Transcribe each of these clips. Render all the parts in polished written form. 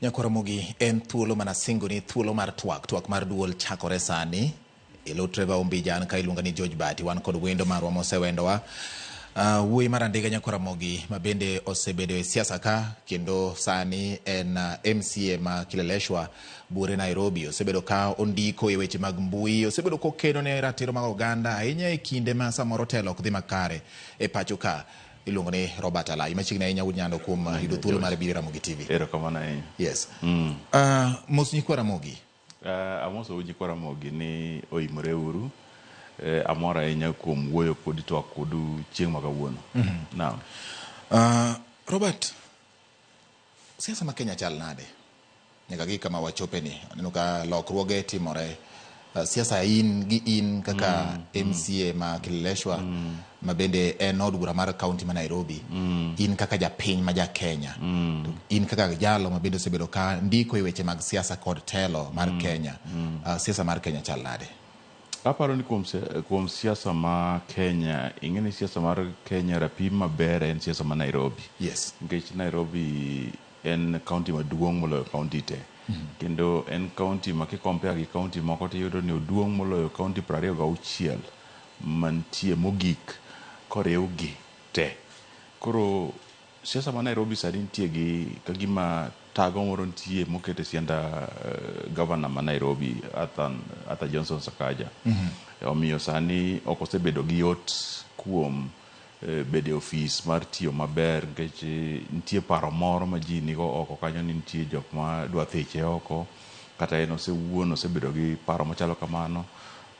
Nyakwar Ramogi, en thuolo mana singoni thuolo mar twak. Twak mar duol chakore sani. Elo Trevor Ombija, an ka iluonga ni George Bati. Wan kod wendo marwa mosewendowa. Wuoyi mar Andiga Nyakwar Ramogi ma bende osebedo e siasa ka kendo sani en MCA ma Kileleshwa buore Nairobi. Osebedo ka ondiko e weche mag mbui, osebedo kokedo ne ratiro mag oganda ahinya e kinde ma samoro telo ok dhi makare e pacho ka. Iluongo ni Robert Alai. Machiegni ahinya wuod Nyando kuom yudo thuolo mar biro e Ramogi TV. Erokamano ahinya. Yes. Mos nyikwa Ramogi. Amosou nyikwa Ramogi ni oimore uru. Amor ahinya kuom wuoyo kodi twak kodu chieng' ma kawuono. Naam. Robert, siasa ma Kenya chal nade? Nyaka gi kama wachope ni. Aneno ka lokruoge timore. Siasa in gi in kaka MCA ma Kileleshwa ma bende en od bura mar kaunti ma Nairobi. In kaka japiny ma ja Kenya. To in kaka jalo ma bende osebedo ka ndiko e weche mag siasa kod telo mar Kenya. Siasa mar Kenya chal nade? Aparo ni kuom siasa ma Kenya, ing'e ni siasa mar Kenya rapim maber en siasa ma Nairobi. Nikech Nairobi en county maduong' moloyo county te. Kendo en county ma ki compare gi county moko tiyudo ni oduong' moloyo county 26 mantie mogik koriwgi te. Koro siasa ma Nairobi sani nitie gi kagima tago moro nitie moket e sianda governor ma Nairobi Arthur Johnson Sakaja. Omiyo sani ok osebedo gi yot kuom bedo e ofis mar tiyo maber nikech nitie paro moro ma ji nigo oko kanyo ni nitie jok ma dwa thiche oko kata en osewuon osebedo gi paro machalo kamano.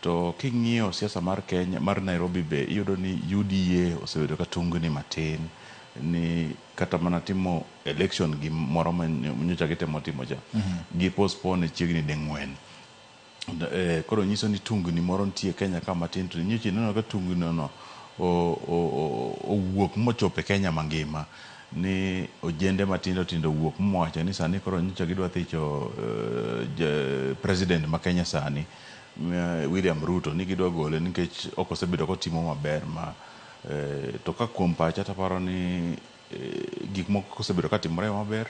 To king'iyo siasa mar Kenya mar Nairobi be iyudo ni UDA osebedo ka tungni matin ni kata mana timo election gi moro ma nyocha gitemo timo cha gi postpone chiegni ding'wen. Koro nyiso ni tungni moro nitie Kenya ka matin to nyocha ineno ka tungni no owuok mochopo e Kenya mangima ni ojende matindo tindo owuok mowacho ni sani koro nyocha gidwa thicho president ma Kenya sani William Ruto ni gidwa gole nikech ok osebedo kotimo maber ma to ka kuom pacha taparo ni gik moko osebedo katimore maber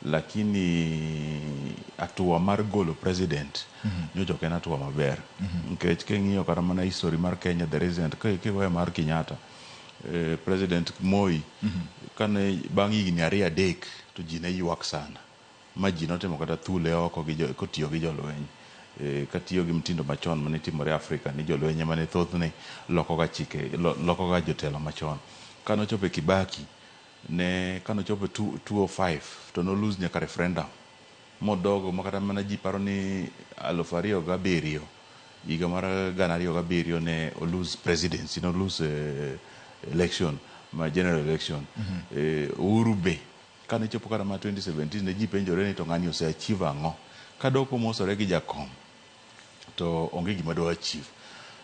lakini hatua mar golo president nyocha ok en hatua maber nikech king'iyo kata mana history mar Kenya the recent kiweyo mar Kenyatta, president Moi kane bang' higni ariyo adek to ji ne ywak sana ma ji notimo kata thule oko gi kotiyo gi jolweny, katiyo gi mtindo machon mane timore Afrika ni jolweny ema ne thothne lokoga chike, lokoga jotelo machon. Kanochopo e Kibaki ne kanochopo 205 to no lose nyaka referendum modogo ma kata mana ji paro ni 2007, higa mar 2007 ne o lose presidency, no lose election ma general election. Uhuru be kane chopo kata mana 2017 ne ji penjore ni to ng'ani ose achieve ang'o kadok omosore gi jakom to onge gima dwa achieve.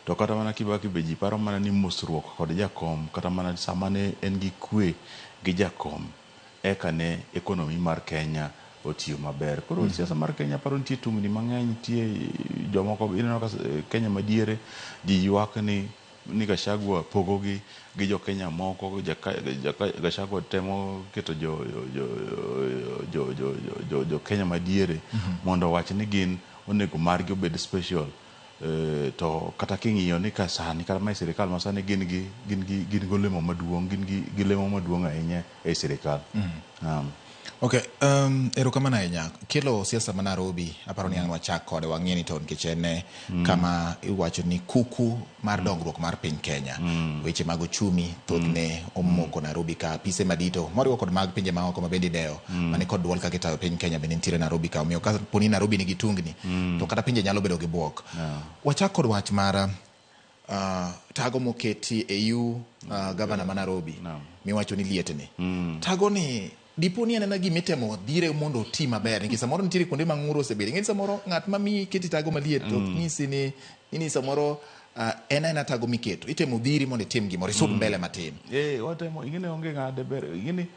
To kata mana Kibaki be ji paro mana ni mosruok kod jakom kata mana sama ne en gi kwe gi jakom eka ne economy mar Kenya otiyo maber. Koro siasa mar Kenya paro nitie tungni mang'eny, nitie jomoko ineno ka Kenya madiere ji ywak ni Gachagua pogogi gi jo Kenya moko. Gachagua temo keto jo Kenya madiere mondo owach ni gin onego margi obed special. To kata king'iyo ni ka sani kata ma e sirikal ma sani gin gi gin gi gin golemo maduong', gin gi lemo maduong' ahinya e sirikal. Okay, erokamano ahinya. Kelo siasa ma Nairobi, aparo ni ang' wachak kode wang'e ni to nikech en kama iwacho ni kuku mar dongruok mar piny Kenya. Weche mag uchumi thothne omoko Nairobi ka, apise madito moriwo kod mag pinje maoko ma bende idewo mani kod duol kaka itayo piny Kenya bende nitiere Nairobi ka. Omiyo ka poni Nairobi nigi tungni to kata pinje nyalo bedo gi buok. Wachak kod wach mar tago moketi e EU gavana ma Nairobi miwacho ni lietni. Tago ni dipo ni anena gima itemo dhire mondo oti maber nikech samoro nitiere kuonde ma ng'ur osebedo. Ing'e ni samoro ng'at ma miyi keti tago maliet ok nyisi ni samoro en aena tago miketo. Itemo dhiri mondo itim gimoro, isud mbele matin. Watemo, ing'e ni onge ng'ade ber, ing'e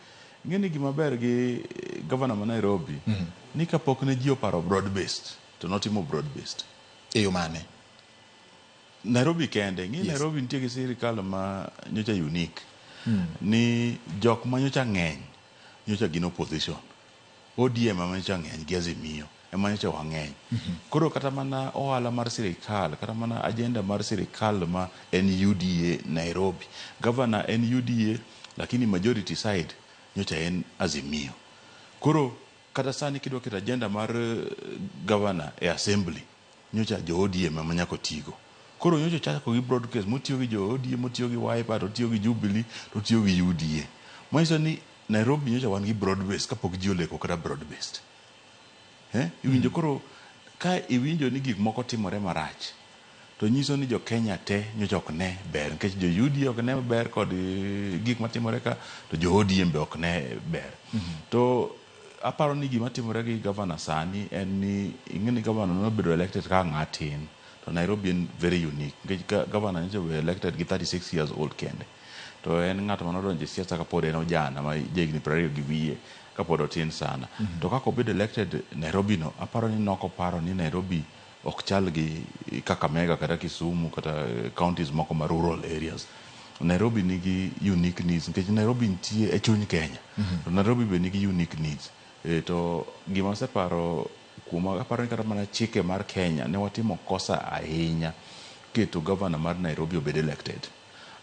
ni gima ber gi gavana ma Nairobi ni kapok ne ji oparo broad based to notimo broad based. E yo mane? Nairobi kende, ing'e Nairobi nitie gi sirikal ma nyocha unique ni jok ma nyocha ng'eny nyocha gin opposition. ODM ema nyocha ng'eny gi Azimio ema nyocha wang'eny. Koro kata mana ohala mar sirikal, kata mana agenda mar sirikal ma en UDA Nairobi. Governor en UDA lakini majority side nyocha en Azimio. Koro kata sani kidwa keto agenda mar governor e assembly, nyocha jo ODM ema nyaka otigo. Koro nyocha ochako gi broadcast motiyo gi jo ODM, otiyo gi Wiper, to otiyo gi Jubilee, to otiyo gi UDA. Manyiso ni Nairobi nyocha wan gi broad base kapok ji oleko kata broad based. Iwinjo koro ka iwinjo ni gik moko timore marach to nyiso ni jo Kenya te nyocha ok ne ber nikech jo UDA ok ne ber kod gik matimore ka to jo ODM be ok ne ber. To aparo ni gima timore gi governor sani en ni ing'e ni governor nobedo elected ka ng'a tin to Nairobi en very unique nikech governor nyocha obedo elected gi 36 years old kende. To en ng'at manodonjo e siasa kapod en ojana ma jahigni 20 gi wiye kapod otin sana. To kaka obedo elected Nairobi no aparo ni nokoparo ni Nairobi ok chal gi Kakamega kata Kisumu kata counties moko ma rural areas. Nairobi nigi unique needs nikech Nairobi nitie e chuny Kenya. To Nairobi be nigi unique needs. To gima aseparo kuoma aparo ni kata mana chike mar Kenya ne watimo kosa ahinya keto governor mar Nairobi obed elected.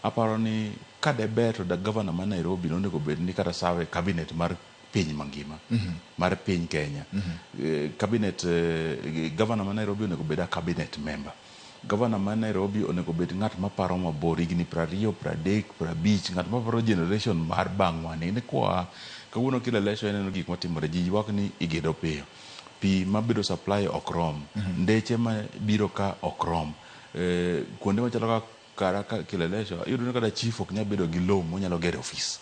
Aparo ni ka de ber to da governor mar Nairobi nonego bed ni kata serve e cabinet mar piny mangima mar piny Kenya. Cabinet governor ma Nairobi onego bed a cabinet member. Governor ma Nairobi onego bed ng'at maparo mabor higni 20, 30, 50, ng'at maparo generation mar bang'wa ni. Ni kwa kawuono Kileleshwa ineno gik matimore, ji ywak ni igedo piyo. Pi mabedo supply ok rom, ndeche mabiro ka ok rom. Kuonde machalo kaka kara ka Kileleshwa iyudo ni kata chief ok nyal bedo gi lowo monyalo gero ofis.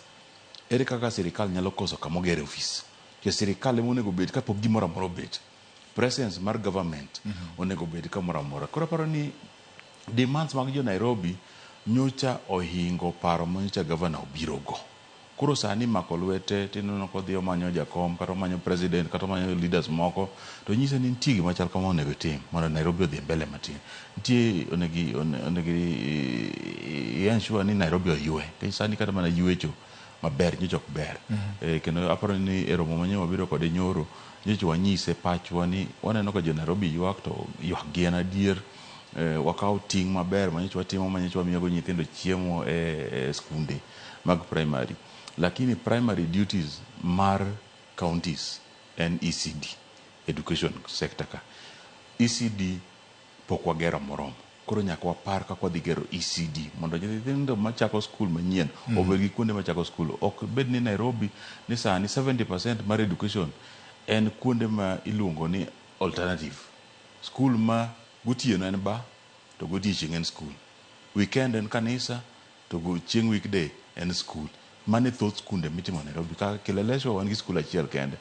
Ere kaka sirikal nyalo koso kama ogere ofis? Nikech sirikal ema onego bed kapok gimoro amora obet. Presence mar government onego bed kamoro amora. Koro aparo ni demands mag jo Nairobi nyocha ohingo paro ma nyocha governor obiro go. Koro sani mako lwete tineno kodhi omanyo jakom kata omanyo president kata omanyo leaders moko to nyise ni nitie gima chal kama onego itim mondo Nairobi odhi mbele matin. Nitie onego i ensure ni Nairobi oywe. Nikech sani kata mana ywecho maber nyocha ok ber. Kendo aparo ni e romo manyo wabiro kode nyoro nyocha wanyise pachwa ni waneno ka jo Nairobi ywak to ywak gi en adier. Wakawo ting' maber manyocha watimo manyocha wamiyogo nyithindo chiemo e skunde mag primary. Lakini primary duties mar counties en ECD, education sector ka. ECD pok wagero moromo. Koro nyaka wapar kaka wadhi gero ECD mondo nyithindo machako skul manyien obed gi kuonde machako skul. Ok bed ni Nairobi ni sani 70% mar education en kuonde ma iluongo ni alternative. Skul ma gotieno en bar to godiechieng' en skul. Weekend en kanisa to chieng' weekday en skul. Mano e thoth skunde mitimo Nairobi. Kaka Kileleshwa wan gi skul achiel kende.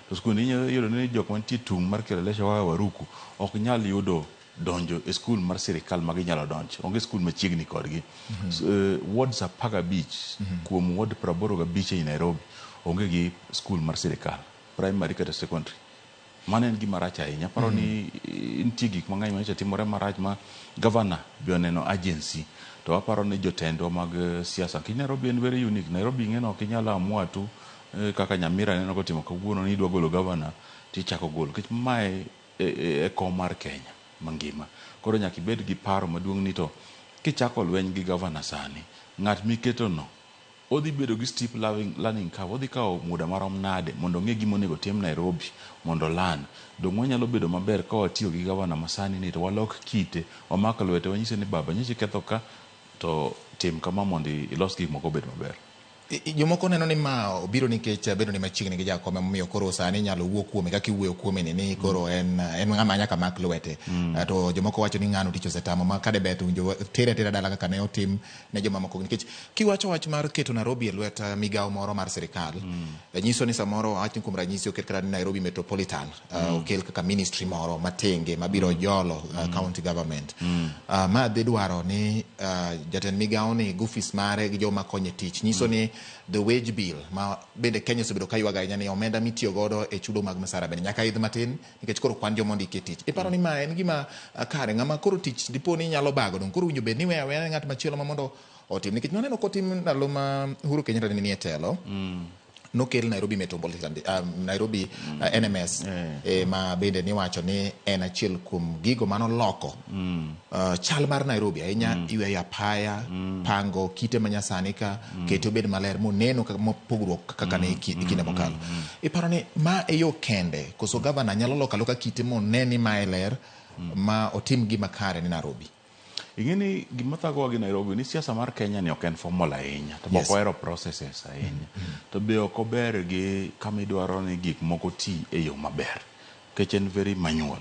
To skunde inyalo yudo ni jok mantie tung' mar Kileleshwa kaka Waruku ok nyal yudo donjo e skul mar sirikal ma ginyalo donjo. Onge skul machiegni kodgi. Wards 15 kuom ward 85 ei Nairobi onge gi skul mar sirikal, primary kata secondary. Mano en gima rach ahinya. Aparo ni nitie gik mang'eny manyocha timore marach ma governor be oneno urgency. To aparo ni jotendwa mag siasa, nikech Nairobi en very unique. Nairobi ing'e ni ok inyal amua tu kaka Nyamira aneno kotimo kawuono ni idwa golo governor tichako golo. Nikech mae e kom mar Kenya mangima. Koro nyaka ibed gi paro maduong' ni to kichako lweny gi governor sani, ng'at miketo no odhi bedo gi steep learning curve, odhi kawo muda marom nade mondo ong'e gima onego otim Nairobi mondo o learn. Dong' wanyalo bedo maber ka watiyo gi governor masani ni to walok kite, wamak lwete, wanyise ni baba nyocha iketho ka to tim kama mondo ilos gik moko obed maber. Jomoko neno ni ma obiro nikech bedo ni machiegni gi jakom emomiyo koro sani inyalo wuo kuome kaka iwuoyo kuome ni koro en ng'ama nyaka mak lwete. To jomoko wacho ni ng'ano tich osetamo ma kade ber to winjo tere atera dala kaka ne otim ne jomamoko nikech kiwacho wach mar keto Nairobi e lwet migawo moro mar sirikal nyiso ni samoro wach ni kuom ranyisi oket kata ni Nairobi Metropolitan okel kaka ministry moro matenge mabiro jolo county government. Ma dhi dwaro ni jatend migawo ni gi ofis mare gi joma konye tich nyiso ni the wage bill ma bende Kenya osebedo ka ywago ahinya ni omenda mitiyo godo e chudo mag msara bende nyaka idh matin nikech koro kwan joma ondiki e tich. Iparo ni ma en gima kare ng'ama koro tich dipo ni nyalo bago dong koro winjo bed ni iweyo aweya ne ng'at machielo ma mondo otim nikech nwaneno kotim ndalo ma Uhuru Kenyatta ne nie telo. Nokel Nairobi Metropolitan, Nairobi NMS, ma bende niwacho ni en achiel kuom gigo manoloko chal mar Nairobi ahinya, yweyo apaya, pango kite manyasani ka kete obed maler moneno mopogruok kaka ne kinde mokalo. Iparo ni ma e yo kende koso gavana nyalo loko aloka kite mone ni mae ler ma otim gima kare ni Nairobi? Ing'e ni gima thagowa gi Nairobi ni siasa mar Kenya ni ok en formal ahinya, to ok ohero processes ahinya, to be ok ober gi kama idwaro ni gik moko ti e yo maber, nikech en very manual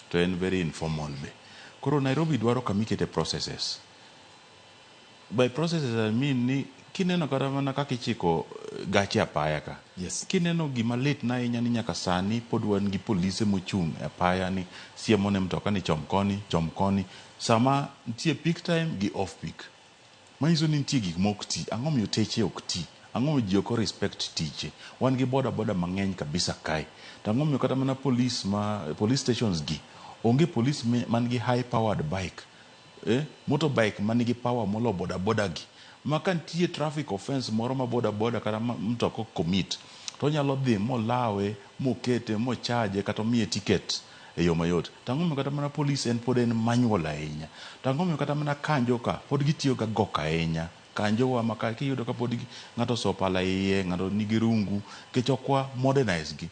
to en very informal be. Koro Nairobi dwaro kama ikete processes. By processes I mean ni kineno kata mana kaka ichiko gache apaya ka. Kineno gima lit na ahinya ni nyaka sani pod wan gi polise mochung' e apaya ni siemo ne mtoka ni chom koni, chom koni. Sama nitie peak time gi off peak. Manyiso ni nitie gik mok ti. Ang'o miyo teche ok ti? Ang'o miyo ji ok respect tiche? Wan gi boda boda mang'eny kabisa kae. To ang'o miyo kata mana police ma police stations gi onge police man gi high powered bike, motorbike manigi power molo boda boda gi, ma ka nitie traffic offense moro ma boda boda kata mtoka commit, to onyalo dhi molawe, mokete, mochaje kata omiye ticket e yo mayot. To ang'o miyo kata mana police en pod en manual ahinya? To ang'o miyo kata mana kanjo ka pod gitiyo ga gok ahinya? Kanjo wa ma ka kiyudo ka pod ng'ato oso pala iye, ng'ato nigi rungu, nikech ok wa modernize gi.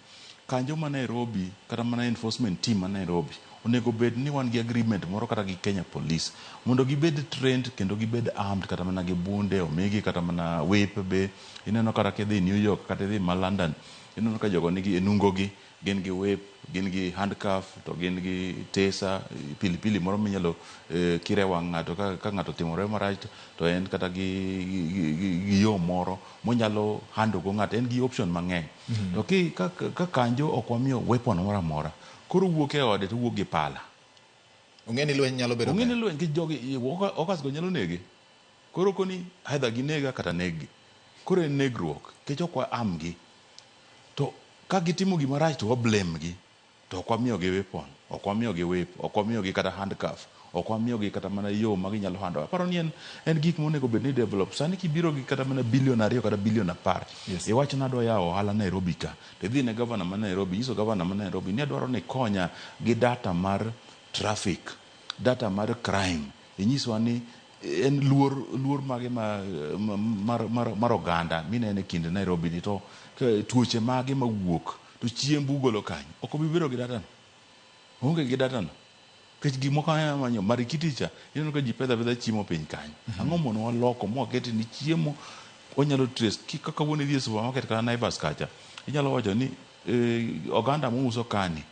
Kanjo ma Nairobi kata mana enforcement team ma Nairobi onego bed ni wan gi agreement moro kata gi Kenya Police mondo gibed trained kendo gibed armed kata mana gi bunde, omigi kata mana whip be. Ineno kata kidhi New York kata idhi ma London, ineno ka jogo nigi e nungo gi, gin gi whip, gin gi handcuff, to gin gi taser, pilipili moro minyalo kire wang' ng'ato ka ng'ato otimore marach, to en kata gi yo moro monyalo handle go ng'ato, en gi option mang'eny. To ka kanjo ok wamiyo weapon moro amora, koro wuok e ode to wuok gi pala. Ong'e ni lweny nyalo bedo Ong'e ni lweny nikech jogi okas go nyalo nege. Koro koni either ginega kata neggi. Koro en negruok nikech ok wa arm gi. To ka gitimo gima rach to wa blame gi. To ok wamiyogi weapon, ok wamiyogi whip, ok wamiyogi kata handcuff, ok wamiyogi kata mana yo ma ginyalo handle. Aparo ni en gik monego bed ni develop. Sani kibiro gi kata mana bilion 2 kata bilion 10. Iwacho ni adwa yawo ohala Nairobi ka. To idhi ne gavana ma Nairobi, inyiso gavana ma Nairobi ni adwaro ni ikonya gi data mar traffic, data mar crime. Inyiswa ni en luor mage ma mar oganda mineno e kind Nairobi ni, to tuoche mage mawuok, to chiembu ugolo kanye? Ok obi bedo gi data no. Oonge gi data no. Nikech gik moko manyo Marikiti cha, ineno ka ji pedho apedha chiemo piny kanyo. Ang'o mono waloko mwakete ni chiemo wanyalo trace kaka kawuono idhi e supermarket kata Naivas kacha, inyalo wacho ni oganda mouso kani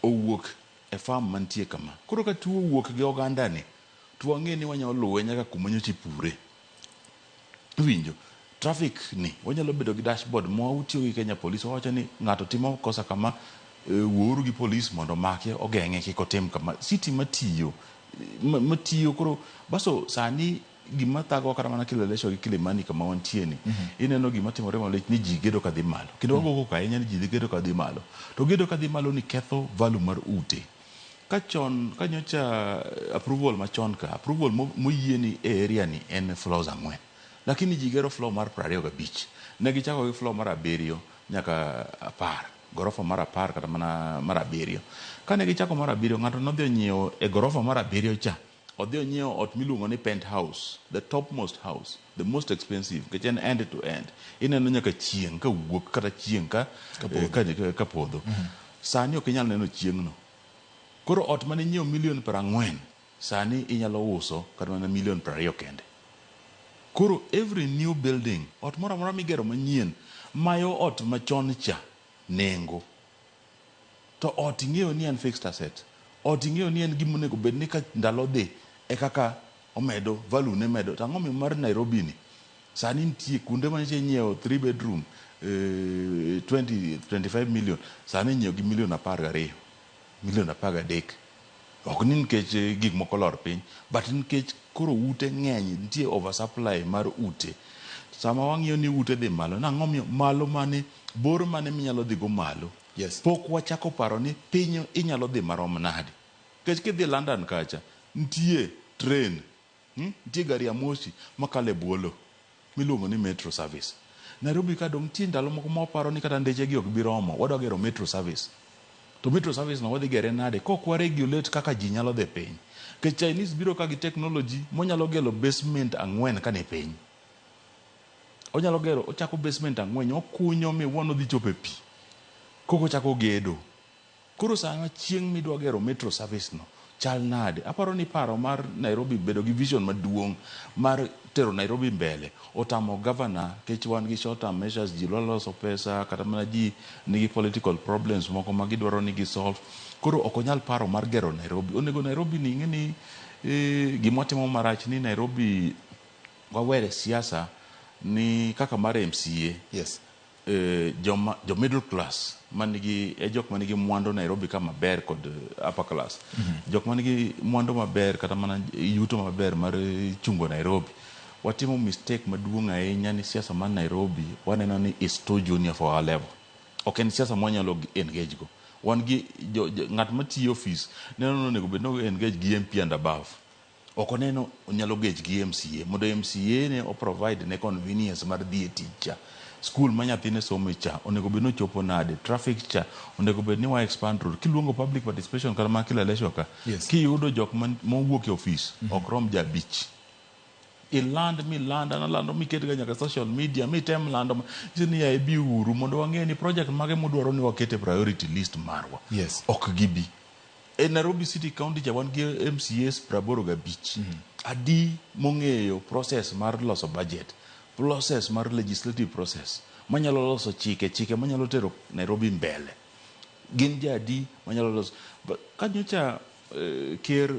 owuok e farm mantie kama. Koro ka tuo owuok gi oganda ni, to wang'e ni wanyalo luwe nyaka kuma nyocha ipure. Iwinjo? Traffic ni wanyalo bedo gi dashboard ma watiyo gi Kenya Police, wawacho ni ng'ato timo kosa kama, wuouru gi police mondo omake, ogeng'e kik otim kama. City matiyo matiyo koro baso sani gima thagowa kata mana Kileleshwa gi Kilimani kama wantie ni, ineno gima timore malich ni ji gedo kadhi malo, kendo wago koko ahinya ni ji gedo kadhi malo, to gedo kadhi malo ni ketho value mar ute. Ka chon ka nyocha approval machon ka approval moyieni e area ni en floors 4, lakini ji gero floor mar 25. Ne gichako gi floor mar 7 nyaka 10, gorofa mar 10 kata mana mar 7. Kane gichako mar 7, ng'ato nodhi onyiewo e gorofa mar 7 cha, odhi onyiewo ot miluongo ni penthouse, the topmost house, the most expensive, nikech en end to end, ineno nyaka chieng' ka wuok kata chieng' ka podho. Sani ok inyal neno chieng'no. Koro ot mane inyiewo milion 40 sani inyalo uso kata mana milion 20 kende. Koro every new building, ot moro amora migero manyien, mayo ot machon cha nengo. To ot ing'eyo ni en fixed asset. Ot ing'eyo ni en gima onego bed ni ka ndalo dhi e kaka omedo value ne medo. To ang'o miyo mar Nairobi ni sani nitie kuonde ma nyocha inyiewo 3 bedroom 20 25 million, sani inyiewo gi milion 12, milion 13? Ok ni nikech gik moko olor piny, but nikech koro ute ng'eny, nitie oversupply mar ute. Sama wang'iyo ni ute dhi malo, nang'o miyo malo mane bor mane minyalo dhi go malo? Pok wachako paro ni piny inyalo dhi marom nade. Nikech kidhi London kacha, nitie train, Nitie gari ya moshi makalo e bwo lowo miluongo ni metro service. Nairobi ka dong' nitie ndalo moko ma waparo ni kata ndeche gi ok bi romo, wadwa gero metro service. To metro service no wadhi gere nade kok wa regulate kaka ji nyalo dhi piny? Nikech Chinese biro ka gi technology monyalo gero basement 4 ka ni piny. Onyalo gero, ochako basement 4, okunyo mi wuon odhi chopo e pi. Koko ochako gedo. Koro sama chieng' midwa gero metro service no, chal nade? Aparo ni paro mar Nairobi bedo gi vision maduong' mar tero Nairobi mbele otamo governor kech wan gi short term measures, ji dwa loso pesa kata mana ji nigi political problems moko ma gidwaro ni gi solve. Koro ok onyal paro mar gero Nairobi. Onego Nairobi ni ing'e ni gima watimo marach ni Nairobi wawere siasa ni kaka mar MCA. Joma, jo middle class manigi e jok manigi mwandu Nairobi ka maber kod upper class. Jok manigi mwandu maber kata mana yuto maber mar chungo Nairobi. Watimo mistake maduong' ahinya ni siasa mar Nairobi waneno ni is too junior for our level. Ok en siasa mwanyalo engage go. Wan gi ng'at matiyo office neno ni onego bed ni engage gi MP and above. Ok oneno onyalo gech gi MCA mondo MCA ne o provide ne convenience mar dhi e tich cha. School ma nyathine some cha onego bed ni ochopo nade, traffic cha onego bed ni wa expand road. Kiluongo public participation kata mana Kileleshwa ka, kiyudo jok mowuok e office ok rom ji 5. Iland miland, an alando miket ga nyaka social media, mitem lando nyiso ni yaye biuru mondo wang'e ni project mage mudwaro ni waket e priority list marwa. Ok gibi. E Nairobi City County cha wan gi MCAs 85. Adi mong'eyo process mar loso budget, process mar legislative process, manyalo loso chike, chike manyalo tero Nairobi mbele. Gin ji adi manyalo loso. Ka nyocha ker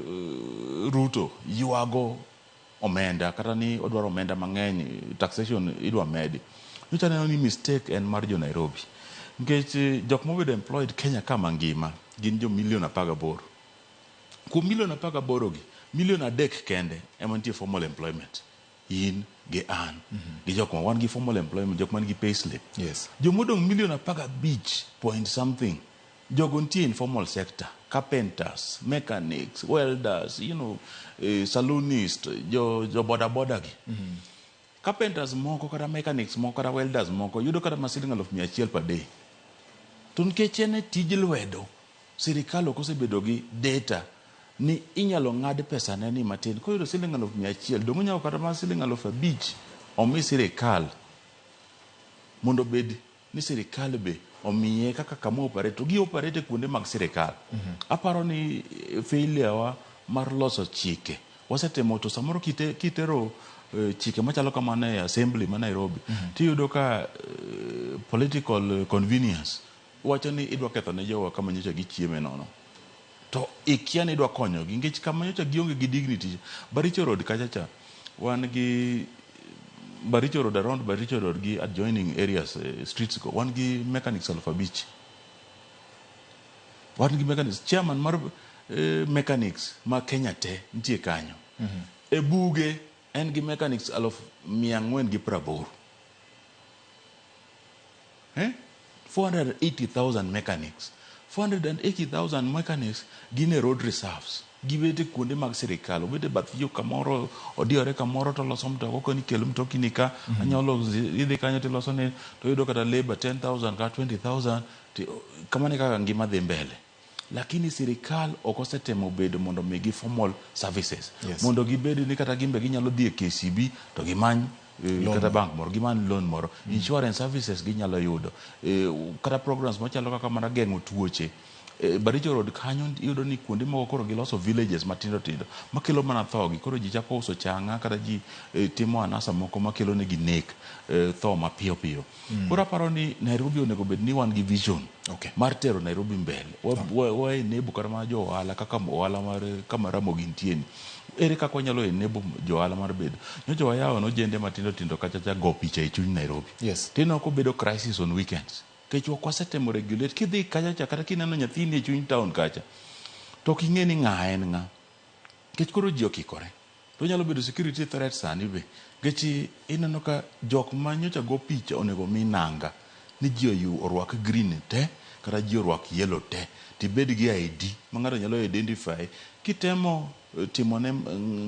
Ruto ywago omenda kata ni odwaro omenda mang'eny, taxation idwa medi. Nyocha aneno ni mistake en mar jo Nairobi. Nikech jok mobedo employed Kenya ka mangima gin jo milion 18. Kuom milion 18 gi, milion 3 kende ema nitie formal employment. In gi an gi jok ma wan gi formal employment, jok man gi pay slip. Jomodong' milion 15 point something, jogo nitie informal sector, carpenters, mechanics, welders, saloonist, jo boda boda gi. Carpenters moko kata mechanics moko kata welders moko yudo kata ma siling 1,100 per day. To nikech en e tij lwedo, sirikal ok osebedo gi data ni inyalo ng'ad pesa ne ni matin. Koyudo siling 1,100, dong' onyalo kata mana siling 5,000 omi sirikal mondo obed ni sirikal be omiye kaka kama operate, to gi operate kuonde mag sirikal. Aparo ni failure wa mar loso chike wasetemo, to samoro kitero chike machalo kamano e assembly ma Nairobi, tiyudo ka political convenience wacho ni idwa ketho ne jowa kama nyocha gichieme nono, to ikia ni idwa konyogi nikech kama nyocha gionge gi dignity. Baricho Road kacha cha wan gi Baricho Road, around Baricho Road gi adjoining areas, streets go wan gi mechanics 5,000. Wan gi mechanics, chairman mar mechanics ma Kenya te nitie kanyo. E buge en gi mechanics 480,000. 480,000 mechanics. 480,000 mechanics gin e road reserves. Gibet e kuonde mag sirikal, obet e bath yo kamoro, odiyore kamoro to loso mtoka, okoni kel mtokni ka, anyalo idhi kanyo tiloso ne, to iyudo kata labor 10,000 kata 20,000, kamano e kaka ngima dhi mbele. Lakini sirikal ok osetemo bedo mondo omigi formal services. Mondo gibed ni kata gimbe ginyalo dhi e KCB to gimany kata bank moro, gimany loan moro. Insurance services ginyalo yudo. Kata programs machalo kaka mana geng'o tuoche. Baricho Road kanyo iyudo ni kuonde moko koro giloso villages matindo tindo makelo mana tho gi. Koro ji chako uso chang'a kata ji timo anasa moko makelo negi nek, tho mapiyo piyo. Koro aparo ni Nairobi onego bed ni wan gi vision mar tero Nairobi mbele. Wa enable kata mana jo ohala kaka ohala mar kama Ramogi nitie ni. Ere kaka wanyalo enable jo ohala mar bedo? Nyocha wayawo nojende matindo tindo kacha cha go picha e chuny Nairobi. Tineno kobedo crisis on weekends. Nikech ok wasetemo regulate. Kidhi kacha cha kata kineno nyathini e chuny town kacha, to ok ing'e ni ng'a en ng'a. Nikech koro ji okikore. To onyalo bedo security threat sani be. Nikech ineno ka jok ma nyocha go picha onego mi nanga ni ji orwak green te kata ji orwak yellow te. Tibed gi ID ma ng'ato nyalo identify. Kitemo timone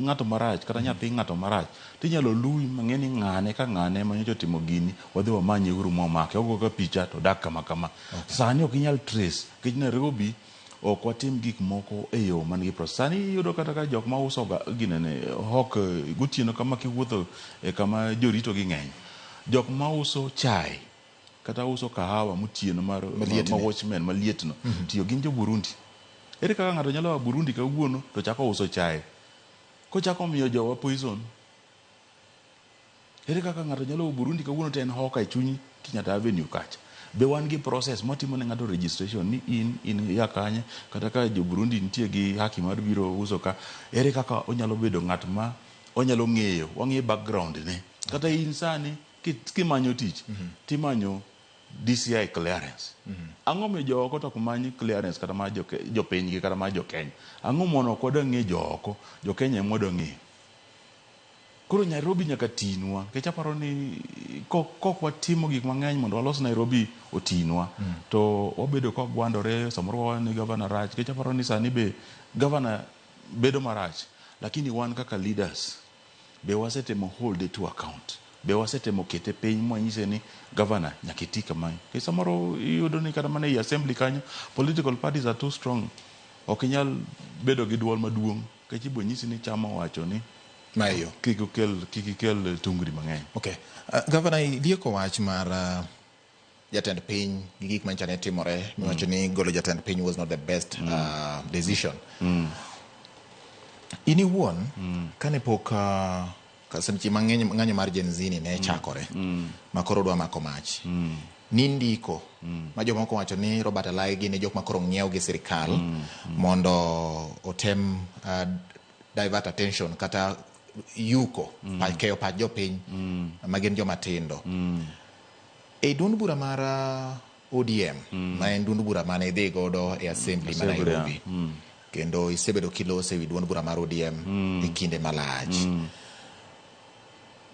ng'ato marach kata nyathi ng'ato marach tinyalo luwi mang'e ni ng'ane ka ng'ane ma nyocha otimo gini wadhi wamanye uru mwamake ogo ka picha to odak kama kama. Sani ok inyal trace nikech Nairobi ok watim gik moko e yo man gi process. Sani iyudo kata ka jok mauso ga ginene hawk gotieno kama kiwuotho e kama jorito gi ng'eny. Jok mauso chai kata uso kahawa motieno mar Maliet ma ni. watchman maliet no tiyo gin jo Burundi. Ere kaka ng'ato nyalo a Burundi kawuono to chako uso chae kochako miyo jowa poison? Ere kaka ng'ato nyalo a Burundi kawuono to en hawker e chuny Kenyatta Avenue kacha? Be wan gi process mwatimo ne ng'ato registration ni in ya kanye kata ka jo Burundi nitie gi haki mar biro uso ka ere kaka onyalo bedo ng'at ma onyalo ng'eyo wang'iyo background ne kata in sani kimanyo tich timanyo DCI clearance. Ang'o miyo jo oko to ok many clearance kata mar jopinygi kata mar jo Kenya? Ang'o mono ok wadwa ng'eyo jo oko, jo Kenya ema wadwa ng'eyo? Koro Nairobi nyaka tinwa nikech aparo ni kok watimo gik mang'eny mondo walos Nairobi otinwa to wabedo ka wagwandore samoro wawacho ni gavana rach nikech aparo ni sani be gavana bedo marach lakini wan kaka leaders be wasetemo hold to account be wasetemo kete piny mwanyise ni gavana nyaka iti kamae nikech samoro iyudo ni kata mana ei assembly kanyo political parties are too strong ok inyal bedo gi duol maduong' nikech ibo nyisi ni chama owacho ni Mayo. Kik ikel tungni mang'eny. Okay. Gavana ilieko wach mar jatend piny gi gik manyicha ne timore miwacho ni golo jatend piny was not the best decision. In iwuon kane pok seche mang'eny ng'anyo mar Gen Z ni ne chakore ma koro dwa mako mach nindiko ma jomoko wacho ni Robert Alai gin e jok ma koro ng'iew gi sirikal mondo otem divert attention kata yuko keyo pach jopiny ma gin joma tindo. E duond bura mar ODM ma en duond bura mane idhi godo e assembly ma Nairobi kendo isebedo kilose ewi duond bura mar ODM e kinde malach.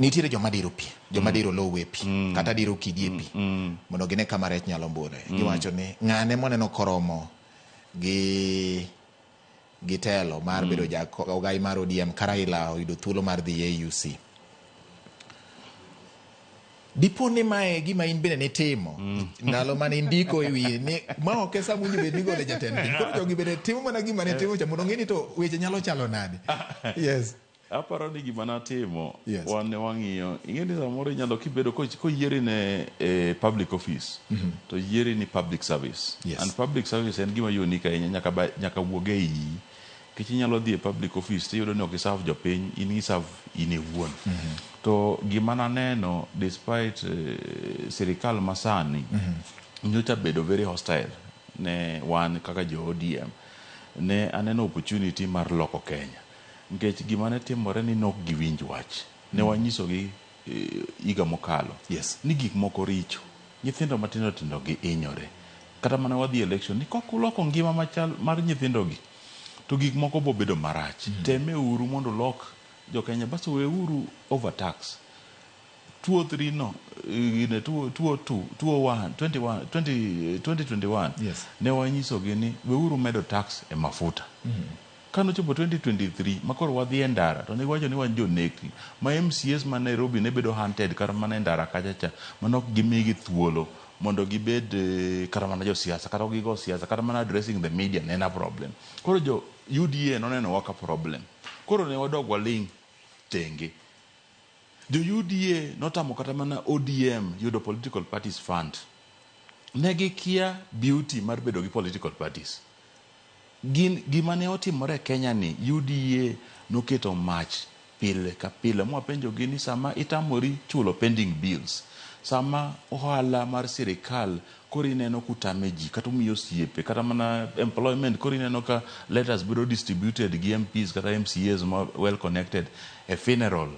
Nitiere joma diro pi, joma diro lowo e pi kata diro kidi e pi mondo gine kama rech nyalo mbune. Giwacho ni ng'ane moneno koromo gi telo mar bedo ja ogai mar ODM ka Raila oyudo thuolo mar dhi AUC. Dipo ni mae gima in bende nitimo ndalo mane indiko e wiye ni ma ok e sama owinjo bed ni igole jatend piny. Koro jogi bende timo mana gima ne timo cha mondo ong'e ni to weche nyalo chalo nade. Yes. Aparo ni gima natimo wan ne wang'iyo ing'e ni samoro inyalo kibedo koyieri ne public office to yieri ni public service. And public service en gima unique ahinya nyaka wuog e iyi nikech inyalo dhi e public office tiyudo ni ok iserve jopiny in iserve in iwuon. To gima naneno despite sirikal masani nyocha bedo very hostile ne wan kaka jo ODM ne aneno opportunity mar loko Kenya nikech gima ne timore ni nok giwinj wach ne wanyisogi higa mokalo ni gik moko richo nyithindo matindo tindo gi hinyore kata mana wadhi election ni kok uloko ngima machal mar nyithindo gi to gik moko bo bedo marach. Teme uru mondo ulok jo Kenya bas weuru overtax 203 no gine 202 201 21 20 2021 ne wanyisogi ni weuru medo tax e mafuta. Kanochopo 2023 makoro wadhi e ndara to ne giwacho ni wan jonekni ma MCAs ma Nairobi ne bedo hunted kata mana e ndara kacha cha mane ok gimigi thuolo mondo gibed kata mana josiasa kata ok gigo siasa kata mana addressing the media ne en a problem. Koro jo UDA noneno wa ka problem. Koro ne wadog waling' tenge. Jo UDA notamo kata mana ODM yudo political parties fund. Ne gikia beauty mar bedo gi political parties. Gin gima ne otimore e Kenya ni UDA noketo mach pile ka pile mwapenjogi ni sama itamori chulo pending bills, sama ohala mar sirikal koro ineno kutame ji kata umiyo osiepe kata mana employment koro ineno ka letters bedo distributed gi MPs kata MCAs ma well connected e funeral.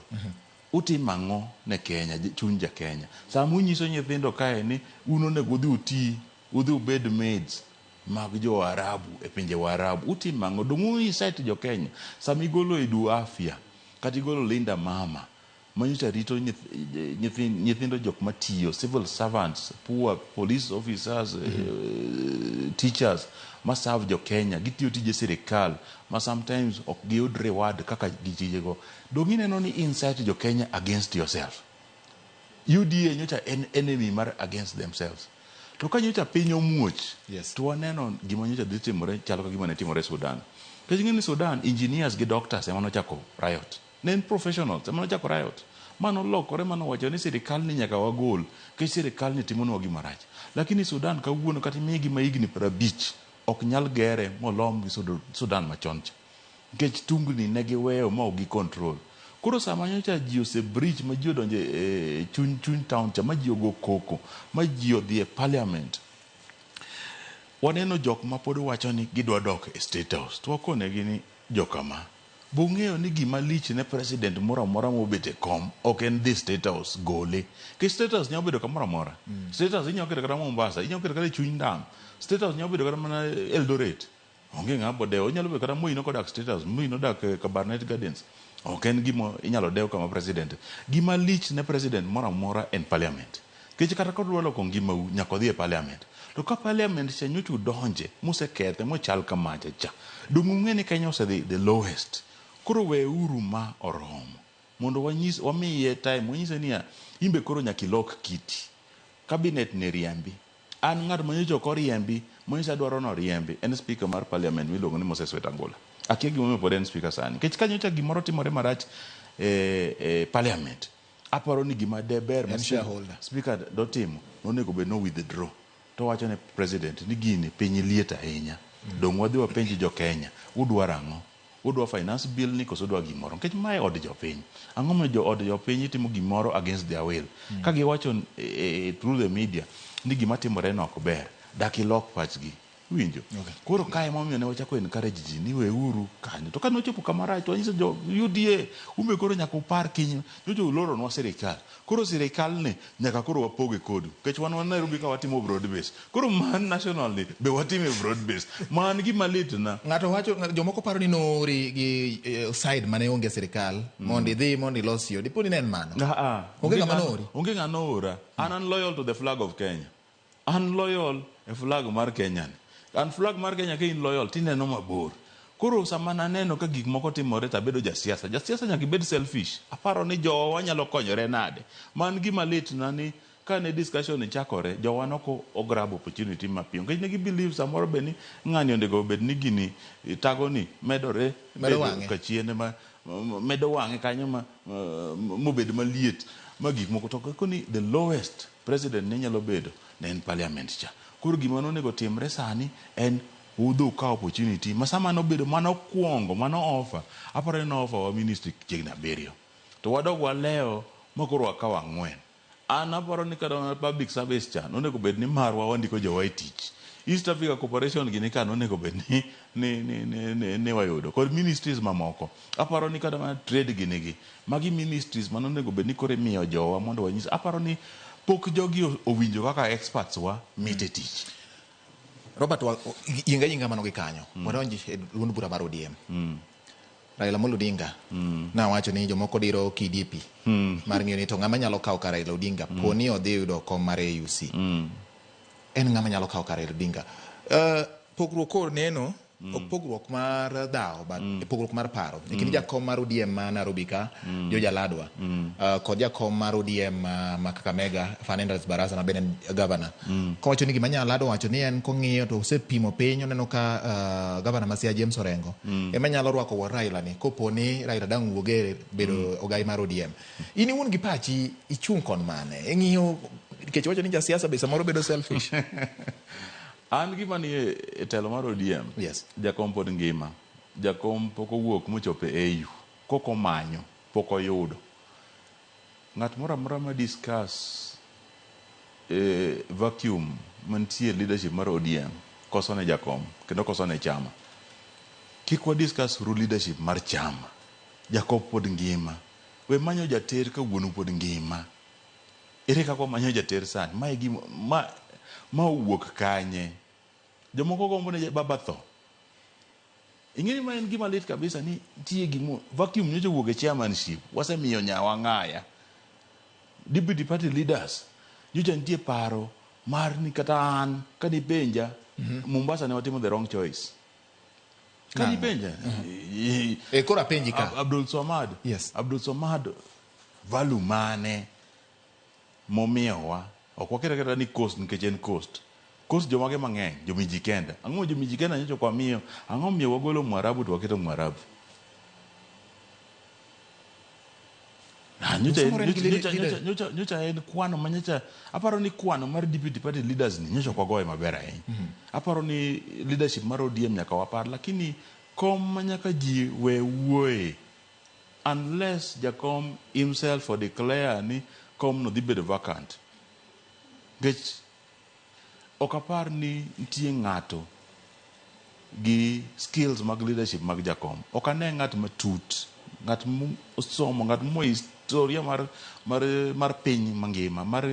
Utimo ang'o ne Kenya, chuny ja Kenya? Sama unyiso nyithindo kae ni un onego udhi uti, udhi ubed maids mag jo Arabu e pinje Waarabu, utimo ang'o? Dong' u incite jo Kenya. Sama igolo Edu Afya kata igolo Linda Mama, Manyocha rito nyithindo jok matiyo, civil servants, poor police officers, teachers ma serve jo Kenya, gitiyo tije sirikal ma sometimes ok giyud reward kaka gitijego. Dong' ineno ni incite jo Kenya against yourself. UDA nyocha en enemy mar against themselves. To ka nyocha piny omuoch, to waneno gima nyocha dhi timore chalo ka gima ne timore Sudan. Nikech ing'e ni Sudan, engineers gi doctors ema nochako riot. Ne en professionals ema nochako riot. Ma nolokore ma nowacho ni sirikal ni nyaka wagol, nikech sirikal ni timonwa gima rach. Lakini Sudan kawuono kata imiye gima higni 50 ok nyal gere molom gi Sudan machon cha. Nikech tungni ne giweyo ma ok gi control. Koro sama nyocha ji ose breach ma ji odonjo e chuny town cha ma ji ogo koko, ma ji odhi e parliament, waneno jok ma pod wacho ni gidwa dok e State House. To wakonegi ni jokama, bung'eyo ni gima lich ne president moro amora mobet e kom ok en dhi State House gole. Nikech State House nyalo bedo kamoro amora. State House inyalo keto kata Mombasa, inyalo keto kata e chuny ndam. State House nyalo bedo kata mana Eldoret. Onge ng'ama bodewo. Onyalo bedo kata Moi nokodak State House, Moi nodak Kabarnet Gardens. Ok en gima inyalo dew kama president. Gima lich ne president moro amora en parliament. Nikech kata kodwa loko ngimau, nyaka odhi e parliament. To ka parliament cha nyocha udonje, musekethe, mochal kamacha cha, dong' ung'e ni Kenya osedhi the lowest. Koro weuru ma oromo. Mondo wanyis, wamiye time, wanyise niya, imbe koro nyaka ilok kiti. Cabinet ni riembi. An ng'at ma nyocha ok oriembi, ma nyocha adwaro ni oriembi, en speaker mar parliament miluongo ni Moses Wetangula. Akia gimomiyo pod en speaker sani. Nikech ka nyocha gimoro timore marach e parliament, aparo ni gima de ber ma speaker dotimo, nonego bed no withdraw. To wacho ne president ni gini piny liet ahinya. Dong' wadhi wapenj jo Kenya, udwaro ang'o? Udwa finance bill ni koso udwa gimoro? Nikech mae od jopiny. Ang'o momiyo jo od jopiny itimo gimoro against their will? Ka giwacho through the media ni gima timore no ok ber, dak ilok pachgi. Iwinjo? Koro kae emomiyo ne wachako encourage ji ni weuru kanyo. To kane ochopo kama rach to wanyiso jo UDA, umbe koro nyaka upar kiny, nyocha uloronwa sirikal. Koro sirikal ni nyaka koro wapoge kodu. Nikech wan wan Nairobi ka watimo broad base. Koro man national ni be watime broad base. Man gima lit na. Ng'ato wacho, jomoko paro ni noori gi side mane onge sirikal mondo idhi mondo ilos yo. Dipo ni ne en mano? Onge ng'ama noori? Onge ng'ama noora. An loyal to the flag of Kenya. An loyal e flag mar Kenya ni. An flag mar Kenya ka in loyal tineno mabor. Koro sama naneno ka gik moko timore to abedo jasiasa. Jasiasa nyaka ibed selfish. Aparo ni jowa nyalo konyore nade. Man gima lit na ni kane discussion ni chakore, jowa noko grab opportunity mapiyo. Nikech ne gi believe samoro be ni ng'ani onego bed ni gini tago ni medore medo wang'e kachiende ma medo wang'e kanyo ma mobed maliet ma gik moko to koni the lowest president ne nyalo bedo ne en parliament cha. Koro gima nonego timre sani en udho ka opportunity ma sama nobedo mano kuongo mano offer, aparo ni no offer wa ministry chiegni 7 to wadog walewo ma koro wakawo 4. An aparo ni kata public service cha nonego bed ni marwa wandiko jowa e tich. East Africa Corporation gini ka nonego bed ni wayudo kod ministries mamoko. Aparo ni kata mana trade gini gi magi ministries manonego bed ni koro imiyo jowa mondo wanyis. Aparo ni pok jogi owinjo kaka experts wa mit e tich. Robert, yinga yinga mano gi kanyo. Wadonji e duond bura mar ODM. Raila Amolo Odinga nawacho ni jomoko diro kidi e pi mar ng'iyo ni to ng'ama nyalo kawo kar Raila Odinga po ni odhi yudo kom mar AUC. En ng'ama nyalo kawo kar Raila Odinga. Pogruok koro neno ok pogruok mar dhawo but pogruok mar paro. E kind jakom mar ODM ma Nairobi ka, George Aladwa, kod jakom mar ODM ma Kakamega, Fernandes Barasa ma bende en governor. Kowacho ni gima Nyaladwa wacho ni en kong'iyo to osepimo piny oneno ka governor ma Siaya James Orengo ema nyalo rwako wuon Raila ni kopo ni Raila dang' wuog e bedo ogai mar ODM. In iwuon gi pachi ichung' kon mane? Ing'iyo nikech iwacho ni jasiasa be samoro bedo selfish. An gima ni e telo mar ODM, jakom pod ngima. Jakom pok owuok mochopo e AU. Kok omanyo, pok oyudo. Ng'at moro amora ma discuss vacuum mantie leadership mar ODM koso ne jakom kendo koso ne chama. Kik wa discuss ru leadership mar chama. Jakom pod ngima. We manyo jater ka wuonu pod ngima. Ere kaka wamanyo jater sani? Ma e gima ma owuok kanye? Jomoko gombo ne baba tho. Ing'eni ma en gima lit kabisa ni nitie gimo vacuum nyocha owuok e chairmanship wasemiyo nyawa ng'aya. Deputy party leaders nyocha nitie paro mar ni kata an kanipenja Mombasa ne watimo the wrong choice. Kanipenja E koro apenji ka. Abdul Swamad. Yes. Abdul Swamad value mane momiyowa ok wakete kata ni coast nikech en coast. Coast jomage mang'eny Jomijikenda. Ang'o Jomijikenda nyocha ok wamiyo? Ang'o miyo wagolo Mwarabu to waketo Mwarabu? Ah, nyocha en- Samoro en gi nyocha- leader- nyocha- nyocha- nyocha en kwano ma nyocha aparo ni kwano mar deputy party leaders ni nyocha ok wagoye maber ahinya. Aparo ni leadership mar ODM nyaka wapar lakini kom ma nyaka ji we wuoye unless jakom himself o declare ni kom no dhi bedo vacant. Nikech ok apar ni nitie ng'ato gi skills mag leadership mag jakom. Ok ane ng'at matut, ng'at mosomo, ng'at mo historia mar, mar, mar piny mangima, mar,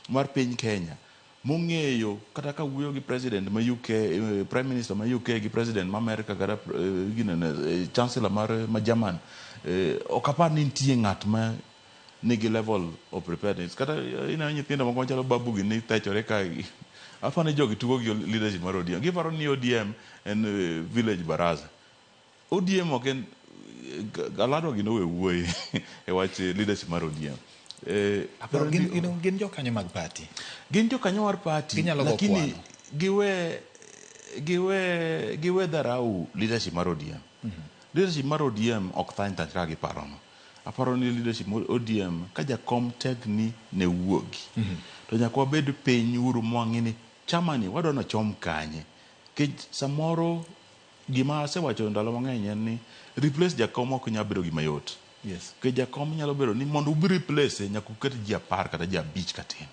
mar piny Kenya, mong'eyo kata ka wuoyo gi president ma UK, prime minister ma UK gi president ma America kata ginene, chancellor mar ma German, ok apar ni nitie ng'at ma nigi level of preparedness. Kata ineno nyithindo moko machalo babu gi ni thechore ka aparo ni jogi tugo gi leadership mar ODM. Giparo ni ODM en village baraza. ODM ok en aladwa gi nowe wuoye e wach leadership mar ODM. Aparo Gin, ni gin, gin jokanyo mag party. gin jokanyo mar party Ginyalo go lakini kwano. giwe giwe giwe dharau leadership mar ODM. Leadership mar ODM ok thany thany kaka giparono. Aparo ni leadership mar ODM ka jakom tek ni ne wuogi. To nyaka wabed piny uru mwang'i ni chama ni wadwa nochom kanye. Nikech samoro gima asewacho ndalo mang'eny en ni replace jakom ok nyal bedo gima yot. Yes. Nikech jakom nyalo bedo ni mondo ubi replace nyaka uket ji 10 kata ji 5 katin.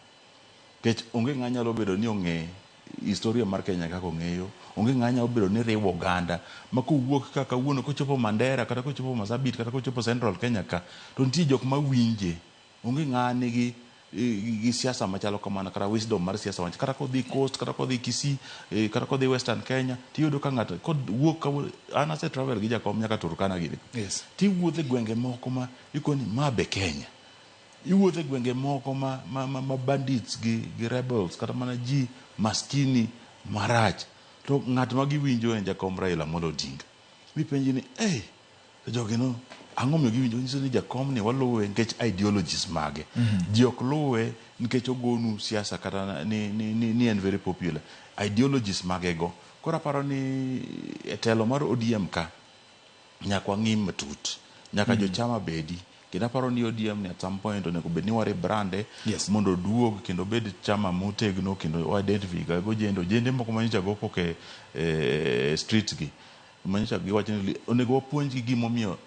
Nikech onge ng'a nyalo bedo ni ong'e historia mar Kenya kaka ong'eyo, onge ng'a nyalo bedo ni riwo oganda ma kowuok ka kawuono kochopo Mandera kata kochopo Marsabit kata kochopo Central Kenya ka to nitie jok ma winje. Onge ng'a nigi gi siasa machalo kamano kata wisdom mar siasa machalo kata kodhi Coast kata kodhi Kisii kata kodhi Western Kenya tiyudo ka ng'ato kowuok kawuono an ase travel gi jakom nyaka Turkana gini. Yes. Tiwuotho e gwenge moko ma ikoni ma be Kenya. Iwuotho e gwenge moko ma, ma, ma, ma bandits gi, gi rebels kata mana ji maskini marach to ng'at ma giwinjo en jakom Raila Amolo Odinga. Mipenji ni hey, to jogi no ang'o miyo giwinjo nyiso ni jakom ni waluwe nikech ideologies mage. Ji ok luwe nikech ogonu siasa kata ni, ni, ni, ni en very popular. Ideologies mage go. Koro aparo ni e telo mar ODM ka nyaka wang'i matut. Nyaka jochama bedi. Kendo aparo ni ODM ni at some point onego bed ni wa rebrand Yes. mondo oduog kendo obed chama motegno kendo wa identify ga gojende ojende moko manyocha go koke e streets gi manyocha giwacho ni onego wapuonjgi gimomiyo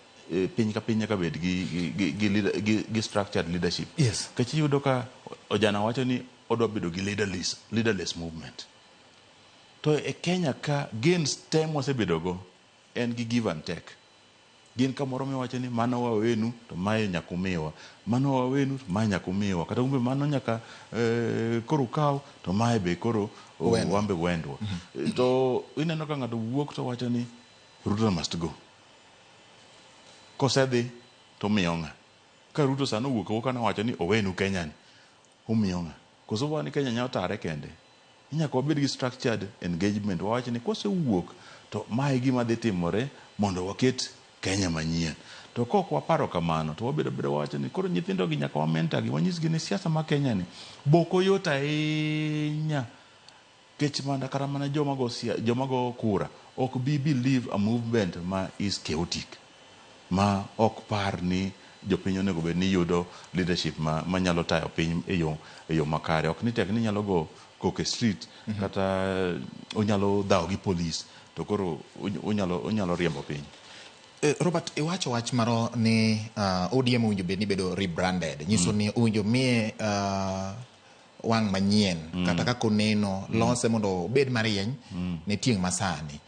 piny ka piny nyaka bed gi, gi, gi, gi, leader, gi, gi structured leadership. Yes. Nikech iyudo ka ojana wacho ni odwa bedo gi leaderless, leaderless movement. To e Kenya ka gains te mwasebedogo en gi give and take. Gin kamoro miwacho ni mano wawenu to mae nyaka umiwa. Mano wawenu to mae nyaka umiwa. Kata umbe mano nyaka koro ukaw to mae be koro Wendwa. wambe wendwa. To ineno ka ng'ato wuok to wacho ni Ruto must go. Kosedhi to umiyo ng'a? Ka Ruto sani owuok awuoka nowacho ni owenu Kenya ni, umiyo ng'a? Koso wan Kenya nyalo tare kende? Nyaka wabed gi structured engagement. Wawach ni kosewuok to mae gima dhi timore mondo waket Kenya manyien. To kok waparo kamano to wabedo abeda wawacho ni koro nyithindo gi nyaka wa mentor gi wanyisgi ni siasa ma Kenya ni bok oyot ahinya. Nikech mana kata mana joma go joma go kura ok bi believe a movement ma is chaotic. Ma ok par ni jopiny onego bed ni yudo leadership ma, manyalo tayo piny e yo, e yo makare. Ok ni tek ni nyalo go koko e street kata onyalo dhawo gi polis to koro onyalo, onyalo riembo piny. Robert, iwacho wach maro ni ODM owinjo bed ni bedo rebranded. Nyiso ni owinjo miye wang' manyien kata kaka oneno lose mondo obed marieny ne tieng' masani.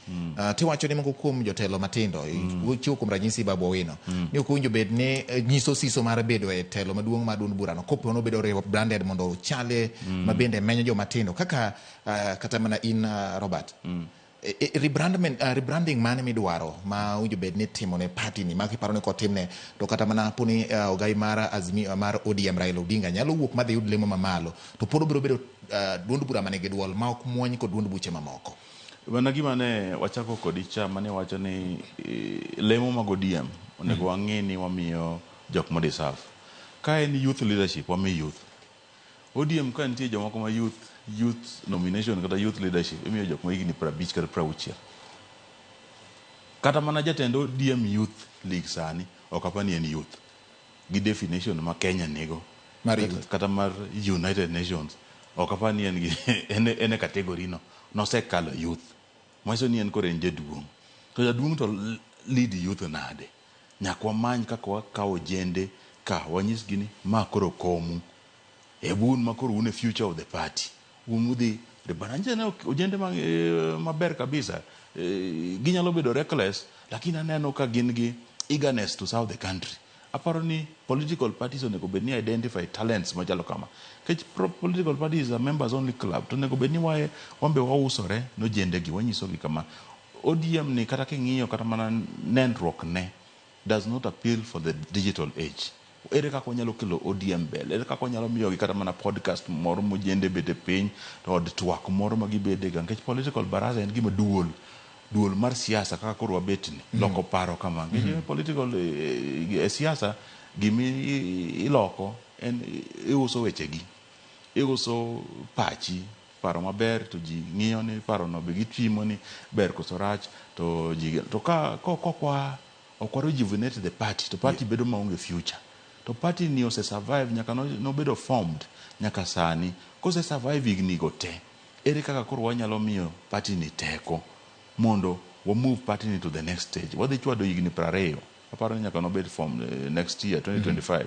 Tiwacho ni moko kuom jotelo matindo, chiwo kuom ranyisi Babu Owino, ni ok owinjo bed ni nyiso siso mar bedo e telo maduong' mar duond burano kopo nobedo rebranded mondo ochale ma bende menyo joma tindo kaka kata mana in Robert. Rebranding mane midwaro ma owinjo bed ni timo ne party ni ma kiparo ni kotimne to kata mana poni ogai mar Azimio mar ODM Raila Odinga nyalo wuok madhi yud lemo mamalo to pod obiro bedo duond bura manigi duol ma ok muony kod duond buche mamoko. Mana gima ne wachako kodi cha mane wacho ni lemo mag ODM onego wang'i ni wamiyo jok mo deserve. Ka en youth leadership, wami youth. ODM ka nitie jomoko ma youth nomination kata youth leadership imiyo jok ma higni 50 kata 60. Kata mana jatend ODM Youth League sani ok apar ni en youth gi definition ma Kenya nigo mar youth. Kata mar United Nations ok apar ni en gi en e category no nosekalo youth manyiso ni en koro en jaduong'. To jaduong' to lead youth nade? Nyaka wamany kaka wakawo ojende ka wanyisgi ni ma koro komu. Un ma koro un e future of the party. Un udhi ojende ojende maber kabisa. Ginyalo bedo reckless lakini aneno ka gin gi eagerness to serve the country. Aparo ni political parties onego bed ni identify talents machalo kama. Nikech political party is a members only club to onego bed ni wan be wausore ne ojende gi wanyisogi kama. ODM ni kata king'iyo kata mana nenruok ne does not appeal for the digital age. Ere kaka wanyalo kelo ODM mbele? Ere kaka wanyalo miyogi kata mana podcast moro mojende bede piny to od twak moro ma gibede ga nikech political baraza en gima duol duol mar siasa kaka koro wabet ni loko paro kama nikech political e siasa gimi iloko en iuso wechegi iuso pachi paro maber to ji ng'iyo ni paro no be gipimo ni ber koso rach to ji to ka kokwa ok wa rejuvenate the party to party bedo maonge future to party ni ose survive nyaka nobedo formed nyaka sani kose survive higni go te ere kaka koro wanyalo miyo party ni teko mondo wa move party ni to the next stage wadhi chwado higni 20 aparo ni nyaka nobed formed next year 2025.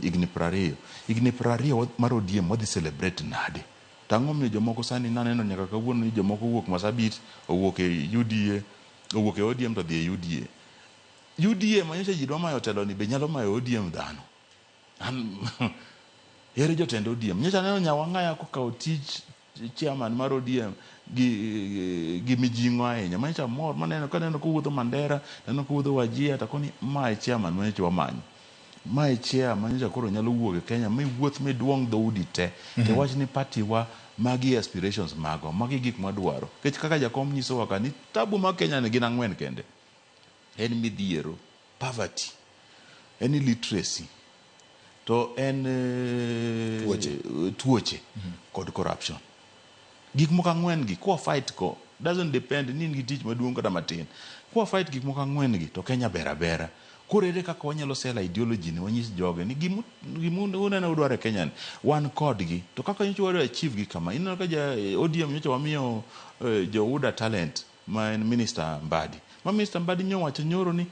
Higni 20 higni 20 mar ODM wadhi celebrate nade to ang'o miyo jomoko sani naneno nyaka kawuono ni jomoko owuok Masabit owuok e UDA owuok e ODM to dhi e UDA UDA manyocha ji dwa mayo telo ni be nyalo mayo ODM dhano. Ere jotend ODM nyocha aneno Nyawang'aya kokawo tich chairman mar ODM gi mijing'o ahinya manyocha mor maneno kaneno kowuotho Mandera taneno kowuotho Wajir takoni ma e chairman manyocha wamanyo ma e chair manyocha koro nyalo wuok e Kenya miwuoth miduong' dhoudi te to wach ni party wa magi aspirations magwa magi gik mwadwaro nikech kaka jakom nyisowa ka ni tabu mag Kenya ni gin ang'wen kende en midhiero poverty en illiteracy to en Tuoche. Tuoche kod corruption gik moko ang'wen gi kwa fight ko doesn't depend ni in gi tich maduong' kata matin kwa fight gik moko ang'wen gi to Kenya ber abera koro ere kaka wanyalo sell ideology ni wanyis joge ni gimu uneno udwaro e Kenya ni wan kodgi to kaka nyocha wadwa achieve gi kama ineno ka ja ODM nyocha wamiyo jo UDA talent ma en minister Mbadi ma minister Mbadi nyowacho nyoro ni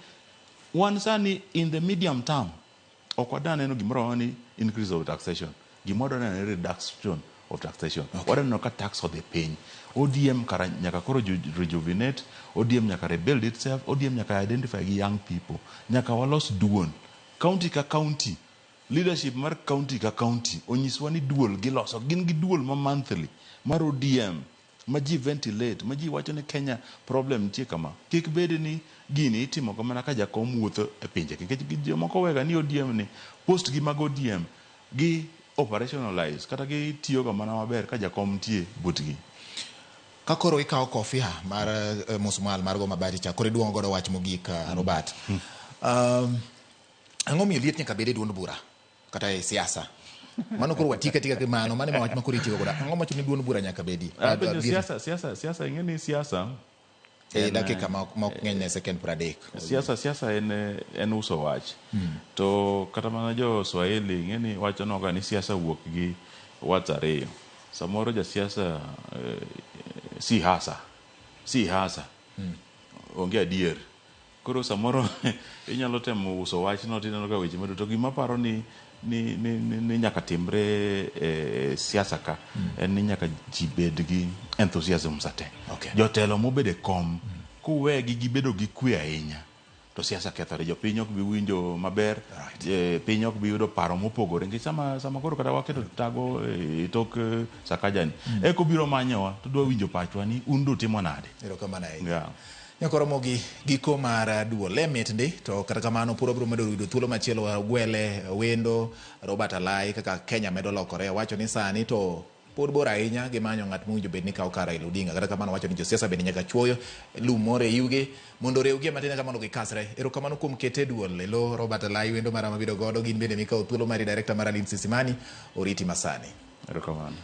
wan sani in the medium term ok wadwa neno gimoro amora ni increase of taxation gima wadwa neno ni reduction of taxation wadwa neno ka tax odhi piny ODM kara nyaka koro rejuvenate ODM nyaka rebuild itself ODM nyaka identify gi young people nyaka walos duol county ka county leadership mar county ka county onyiswa ni duol giloso gin gi duol ma monthly mar ODM ma ji ventilate ma ji wacho ni Kenya problem nitie kama kik bed ni gini itimo ga mana ka jakom wuotho e pinje nikech jomoko wega ni ODM ni post gi mag ODM gi operationalize kata gitiyo ga mana maber ka jakom nitie butgi. Ka koro ikawo kofia mar musmal mar go mabati cha koro iduong'o godo wach mogik Robert. Ang'o miyo liet nyaka bed e duond bura kata e siasa? Mano koro watika tika gi mano, mano ema wach ma koro itiyo godo. Ang'o mawacho ni duond bura nyaka bedi? Penjo siasa ing'e ni siasa E dakika ma ok ng'eny ne second 30. Siasa en uso wach. To kata mana jo Swahili ing'e ni wacho noga ni siasa wuok gi words ariyo. Samoro jasiasa si hasa. Si hasa. Onge adier. Koro samoro inyalo temo uso wachno tineno ka weche medo to gima aparo ni nyaka timre e siasa ka en ni nyaka ji bed gi enthusiasm sate. Jotelo mobedo e kom kuwegi gibedo gi kwe ahinya. to siasa kethore. Jopiny ok bi winjo maber, piny ok bi yudo paro mopogore. Nikech sama, sama koro kata waketo tago e tok Sakaja ni, eko biro manyowa to dwa winjo pachwa ni un dutimo nade. Erokamano ahinya. Yeah. Nyakoromogi giko mar duol e mit ndi to kata kamano pod wabiro medo yudo thuolo machielo wagwele wendo Robert Alai kaka Kenya medo lokore. Wacho ni sani to pod bor ahinya gi manyo ng'at mowinjo bed ni kawo kar Raila Odinga. Kata kamano wacho ni josiasa bende nyaka chuoyo lum moro e iwgi mondo orewgi matin eka mondo gikasre. Erokamano kuom kete e duol e lo Robert Alai wendo mara mabiro godo gin bende mikawo thuolo mari director mara Lindsay Simani oriti masani. Erokamano.